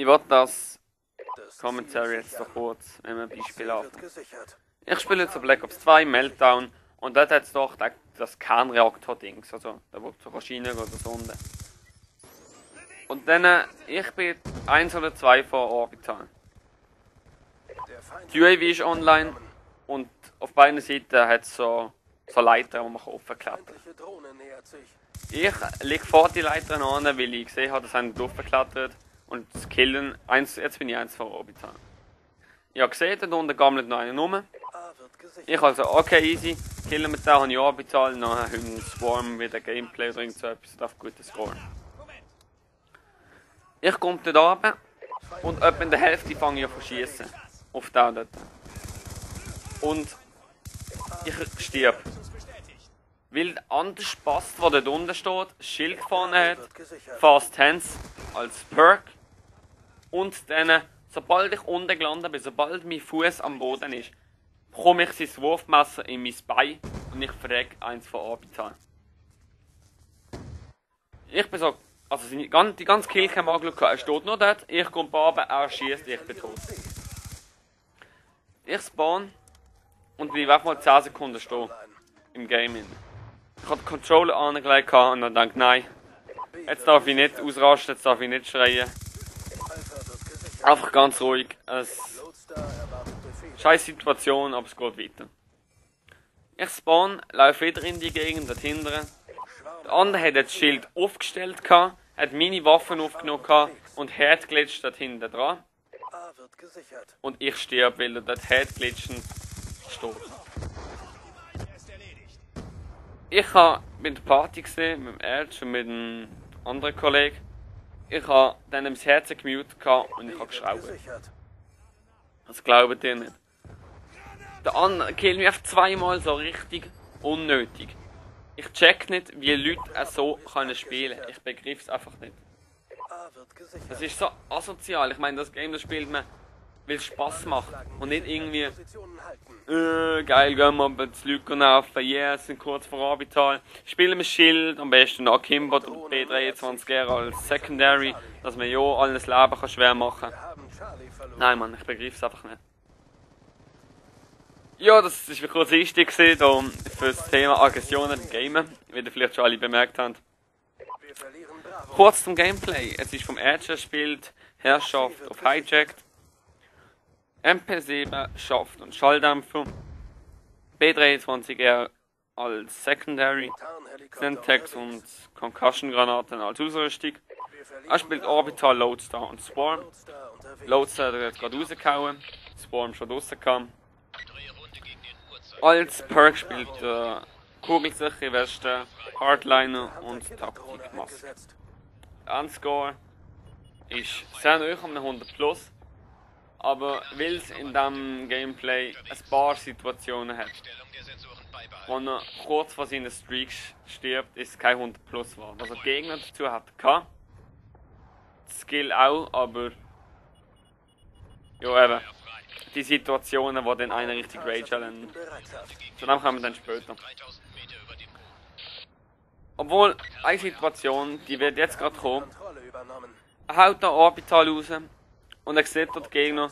Ich wollte das Commentary jetzt noch kurz in einem Beispiel auf. Ich spiele jetzt Black Ops 2 Meltdown und dort hat es doch das Kernreaktor-Dings, also da wo so Maschinen oder Sonde. Und dann, ich bin 1 oder 2 vor Orbital. Die UAV ist online und auf beiden Seiten hat es so Leiter, die man hochklettern kann. Ich liege vor die Leiter an, weil ich gesehen habe, dass einer in die Luft geklettert und das Killen, jetzt bin ich 1 vor Orbital. Ich habe gesehen, da unten gammelt noch einer rum. Ich also, okay, easy, killen mit der, habe ich Orbital, nachher haben Swarm wieder Gameplay oder irgend so etwas, darf guten Score. Ich komme dort runter und etwa in der Hälfte fange ich an zu schiessen. Auf den dort. Und ich stirb. Weil anders passt, was dort unten steht, Schild vorne hat, Fast Hands als Perk. Und dann, sobald ich unten gelandet bin, sobald mein Fuß am Boden ist, bekomme ich sein Wurfmesser in mein Bein und ich verrecke 1 von Orbital. Ich bin so, also die ganze Killcam angeschaut, er steht nur dort, ich komme runter, er schießt, ich bin tot. Ich spawn und bleibe einfach mal 10 Sekunden stehen im Game. Ich habe den Controller angelegt und dann dachte nein, jetzt darf ich nicht ausrasten, jetzt darf ich nicht schreien. Einfach ganz ruhig. Scheiß Situation, aber es geht weiter. Ich spawn, laufe wieder in die Gegend dort hinten. Der andere hat das Schild aufgestellt, hat meine Waffen aufgenommen und Herd glitscht dort hinten dran. Und ich stirb, weil er dort Herd glitschen steht. Ich habe mit der Party gesehen, mit dem Erz und mit einem anderen Kollegen. Ich habe dann das Herz gemutet und ich habe geschraubt. Das glaubt ihr nicht. Der andere killt mich einfach zweimal so richtig unnötig. Ich check nicht, wie Leute so spielen können. Ich begriff es einfach nicht. Das ist so asozial. Ich meine, das Game das spielt man, weil es Spaß macht. Und nicht irgendwie, geil, gehen wir bei den Leuten nerven, yes, sind kurz vor Orbital. Spielen wir Schild, am besten noch Kimbo oder B23R als Secondary, dass man ja alles Leben kann schwer machen kann. Nein, Mann, ich begriff es einfach nicht. Ja, das war kurz wichtig für das Thema Aggressionen im Gamen, wie ihr vielleicht schon alle bemerkt habt. Kurz zum Gameplay. Es ist vom Edge gespielt, Herrschaft auf Hijacked, MP7, Schaft und Schalldämpfer, B23R als Secondary, Syntax und Concussion-Granaten als Ausrüstung. Er spielt Orbital, Lodestar und Swarm. Lodestar hat jetzt gerade rausgehauen, Swarm schon rauskam. Als Perk spielt kugelsichere Weste, Hardliner und Taktikmaske. Der Endscore ist sehr nahe um 100 plus, aber weil es in diesem Gameplay ein paar Situationen hat, wo er kurz vor seinen Streaks stirbt, ist es kein 100 plus war. Was er Gegner dazu hat, Skill auch, aber ja eben. Die Situationen, wo dann einer richtig Rage hat. Zu dem kommen wir dann später. Obwohl, eine Situation, die wird jetzt gerade kommen. Er haut da Orbital raus und er sieht dort Gegner.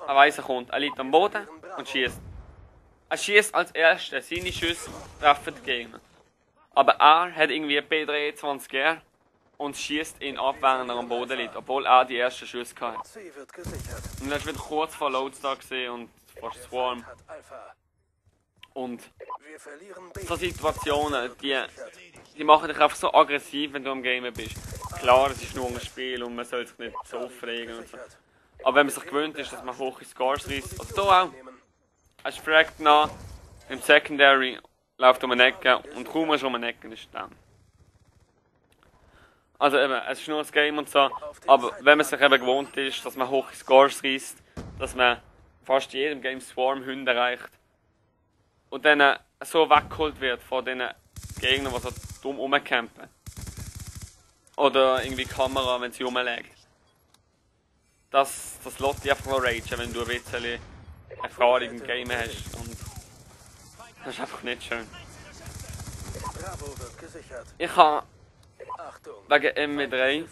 Er weiss, er kommt. Er liegt am Boden und schießt. Er schießt als Erster. Seine Schüsse treffen die Gegner. Aber er hat irgendwie P23R und schießt ihn ab, während er am Boden liegt, obwohl er die ersten Schüsse hatte. Und dann ist wieder kurz vor Lodestar und vor Swarm. Und so Situationen, die machen dich einfach so aggressiv, wenn du am Gamen bist. Klar, es ist nur ein Spiel und man soll sich nicht so aufregen und so. Aber wenn man sich gewöhnt ist, dass man hohe Scores reißt, also hier auch. Er ist fragt nach, im Secondary läuft um eine Ecke und kaum ist um eine Ecke, ist dann. Also eben, es ist nur ein Game und so, aber wenn man sich eben gewohnt ist, dass man hohe Scores reißt, dass man fast in jedem Game Swarm-Hunde erreicht und dann so weggeholt wird von den Gegnern, die so dumm rumcampen. Oder irgendwie Kamera, wenn sie rumlegt. Das lässt dich einfach mal ragen, wenn du ein bisschen Erfahrung im Game hast. Und das ist einfach nicht schön. Ich habe wegen MW3,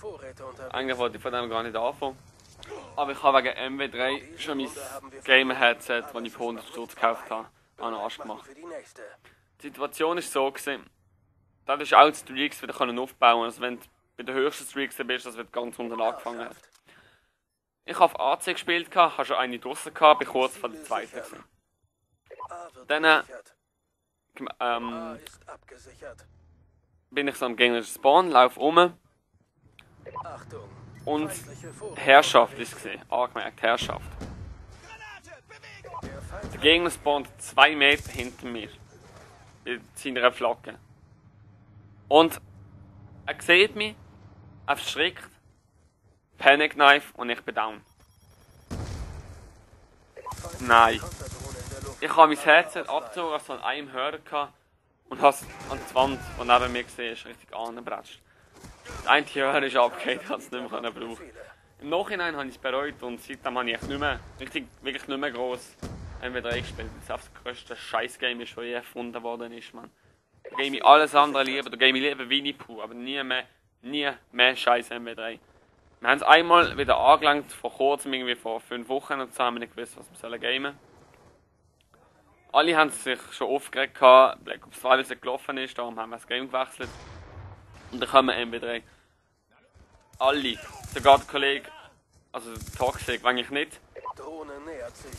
eigentlich wollte ich von dem gar nicht anfangen, Aber ich habe wegen MW3 schon mein Gamer-Headset, das ich für 100 Stutz gekauft habe, an den Arsch gemacht. Die Situation war so, da ist auch die Streaks wieder aufbauen. Also wenn du bei den höchsten Streaks bist, das wird ganz unten angefangen hat. Ich habe auf AC gespielt, habe schon eine draussen gehabt, bin kurz vor der zweiten gewesen. Dann bin ich so am gegnerischen Spawn, laufe um. Und Herrschaft ist gesehen, angemerkt, Herrschaft. Der Gegner spawnt 2 Meter hinter mir. Mit seiner Flagge. Und er sieht mich, er verschrickt, Panic Knife und ich bin down. Nein. Ich habe mein Headset abgezogen, also an einem Hörer gehabt und habe es an die Wand, die neben mir gesehen ist, richtig angebratscht. Das eine Hörer ist abgehängt, ich konnte es nicht mehr brauchen. Im Nachhinein habe ich es bereut und seitdem habe ich nicht mehr, wirklich nicht mehr gross MW3 gespielt. Das ist das grösste Scheiß-Game, das je erfunden worden ist, man. Da game ich alles andere lieber, da game ich lieber Winnie Pooh, aber nie mehr Scheiß MW3. Wir haben es einmal wieder angelangt, vor kurzem, irgendwie vor 5 Wochen, und so haben wir nicht gewusst, was wir gamen sollen. Alle haben sich schon aufgeregt gehabt, Black Ops 2, wie es gelaufen ist, darum haben wir das Game gewechselt. Und dann kommen MW3. Alle, sogar der Kollege, also Toxic, wenn ich nicht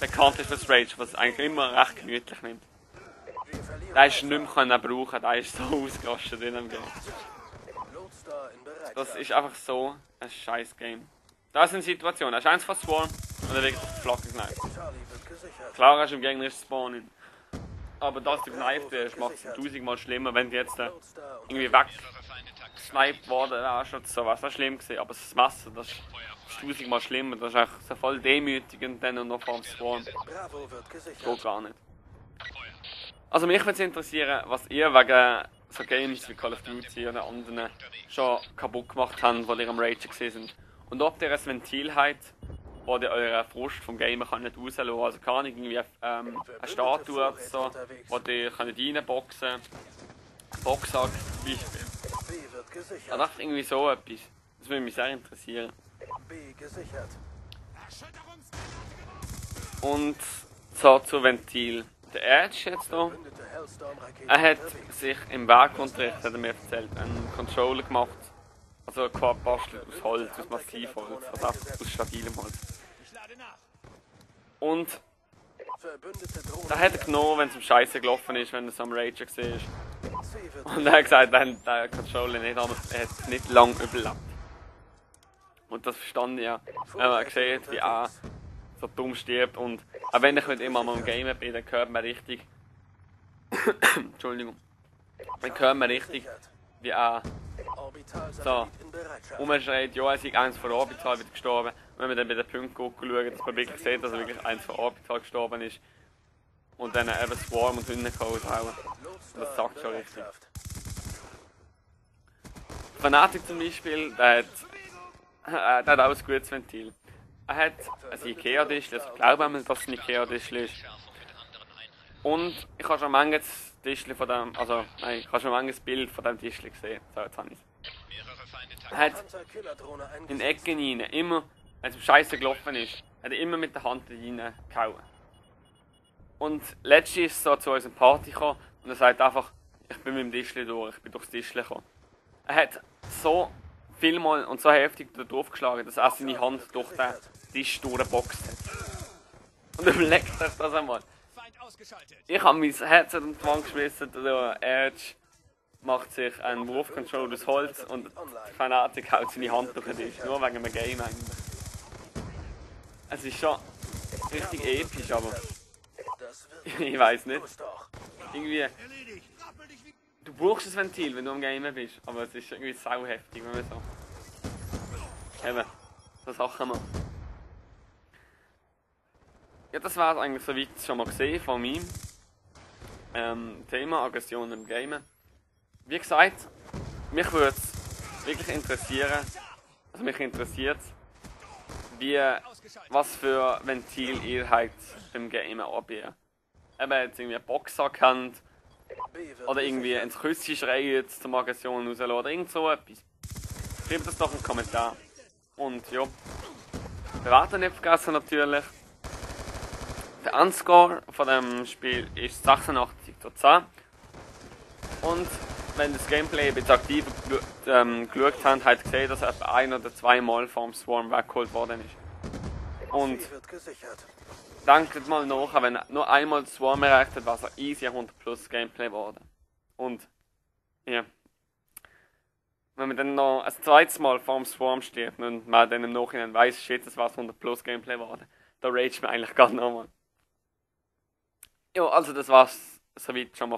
bekannt ist fürs Rage, was eigentlich immer recht gemütlich nimmt. Der ist nicht mehr brauchen, der ist so ausgerastet in dem Game. Das ist einfach so ein scheiß Game. Da ist eine Situation, er ist eins von Swarm und er wird auf die Flagge gekneift. Klar, er ist im gegnerischen Spawn. Aber dass du gekneift wirst, macht es 1000-mal schlimmer, wenn du jetzt irgendwie weggesniped worden wärst. So was schlimm gewesen. Aber das Messer, das ist 1000-mal schlimmer. Das ist echt so voll demütigend dann und noch vor dem Spawn. Das geht gar nicht. Also mich würde es interessieren, was ihr wegen so Games wie Call of Duty oder anderen schon kaputt gemacht habt, weil ihr am Rage sind. Und ob ihr ein Ventil habt, wo ihr euren Frust vom Gamer nicht rauslassen könnt. Also kann ich irgendwie eine Statue oder so, wo ihr reinboxen könnt. Boxsack zum Beispiel. Ja, das ist irgendwie so etwas. Das würde mich sehr interessieren. Und so zu Ventil. Der Edge jetzt hier. Er hat sich im Werkunterricht, hat er mir erzählt, einen Controller gemacht. Also quasi bastelt aus Holz, aus Massivholz, also aus stabilem Holz. Und da hat er genommen, wenn es um Scheiße gelaufen ist, wenn er so am Ragen war. Und er hat gesagt, wenn der Controller nicht anders, er hat nicht lange überlebt. Und das verstand ich ja, wenn man sieht, wie er so dumm stirbt. Und auch wenn ich mit ihm am Gamen bin, dann hört man richtig. Entschuldigung. Dann hört man richtig, wie er so rumschreit, ja, er ist eins von Orbital wieder gestorben. Wenn wir dann bei den Punkten schauen, dass man wirklich sieht, dass er wirklich eins von Orbital gestorben ist. Und dann eben Swarm und Hühner raushauen. Das sagt schon richtig. Fanatic zum Beispiel, der hat auch ein gutes Ventil. Er hat ein Ikea-Tischl, also ich glaube einmal, dass es ein Ikea-Tischl ist. Und ich habe schon manches Tischl von dem, also nein, ich habe schon manches Bild von dem Tischl gesehen. So, jetzt habe ich es. Er hat in Ecken rein, immer, wenn es um Scheiße gelaufen ist, hat er immer mit der Hand reingehauen. Und letztens ist er so zu unserer Party gekommen und er sagt einfach, ich bin mit dem Tischl durch, ich bin durchs Tischl gekommen. Er hat so vielmal und so heftig drauf geschlagen, dass er seine Hand durch den Tisch durchgeboxt hat. Und überlegt euch das einmal. Ich habe mein Headset an die Wand geschmissen, der Edge macht sich einen Wurfcontroller aus Holz und Fanatic haut seine Hand durch den Tisch, nur wegen einem Game eigentlich. Es ist schon richtig episch, aber ich weiß nicht. Irgendwie, du brauchst ein Ventil, wenn du am Gamen bist, aber es ist irgendwie sau heftig, wenn man so. Eben, so Sachen macht. Ja, das war es eigentlich soweit schon mal gesehen von meinem Thema Aggression im Gamen. Wie gesagt, mich würde es wirklich interessieren, also mich interessiert was für Ventil ihr habt beim Gamen anbieten. Eben jetzt irgendwie einen Boxsack habt, oder irgendwie ins Küsschen schreien zum Aggression rauslassen oder irgend so etwas. Schreibt das doch in den Kommentar. Und ja, Bewerten nicht vergessen natürlich. Der Unscore von dem Spiel ist 86:10. Und wenn das Gameplay ein bisschen aktiver geschaut habt, habt ihr gesehen, dass etwa 1 oder 2 Mal vom Swarm weggeholt worden ist. Und denkt mal nach, wenn nur einmal das Swarm erreicht hat, war es ein easy 100 plus Gameplay geworden. Und ja. Wenn man dann noch ein zweites Mal vorm Swarm steht und man dann im Nachhinein weiss, shit, das war 100 plus Gameplay geworden, da rage man eigentlich gar nochmal. Ja, also das war's soweit schon mal.